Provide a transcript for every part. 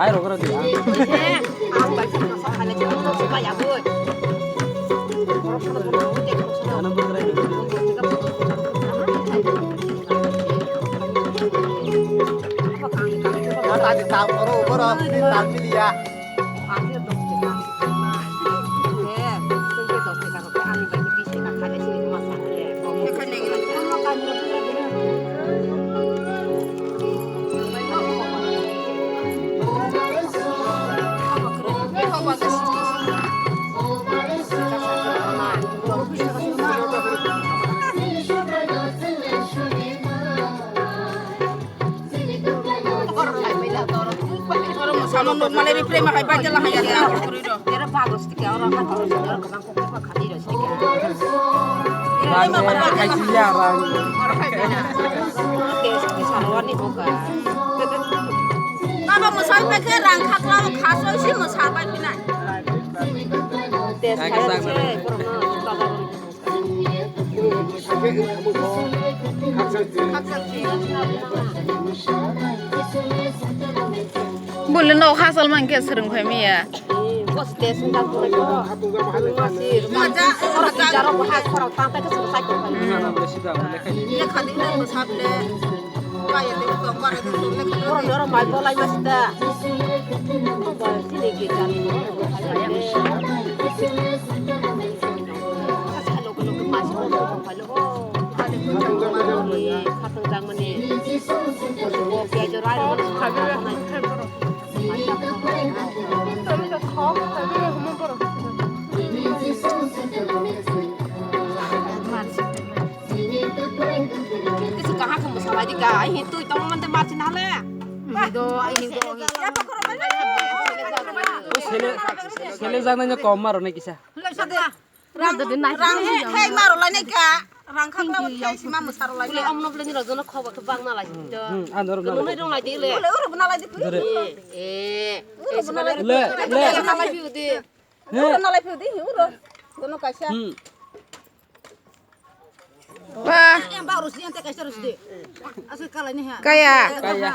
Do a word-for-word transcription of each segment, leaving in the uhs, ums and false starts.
Ai, rok, rok, dia. Oro mwsama nukmale ripre ma hai bai jala hai ya, ya, oro kuri ro. Tera bagos tike oro ha oro oro kabang kok kok khadi ro tike. Rang hai hai ya, rang. Oro hai bai na. Tes ki sarwani hoka. Baba mwsal pe ke rang khakla khaso si mwsal bai pinai. Tes khai se, borok no. Bole no hachal man khe swrwng phai maya. Kisi kaha khe mwsalai di ka, ai hin twi tongma mante marchi nale. Ai hin do, ai hin do. O sele, sele jaknai no kom maro nai kisa. Rang, rang he, he maro lai nai ka. Rang khakla o he sima mwsaro lai nai. Amno bole ni rojona khoba khe bang na lai. Hmm, andor na. Kono mai rong lai di le. Bole oro bana lai di. Dore. Eh, eh. Oro bana lai di. Le, le. Bana lai di. He. Uro nalai phiyodi, uro. Gono kaisa. Hmm. Ba. Yang bak rusi, yang te kaisa rusi de. Asal kalai ni ha. Kaya. Kaya.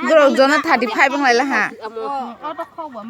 Borok jono thirty five wng lai la ha. Oh.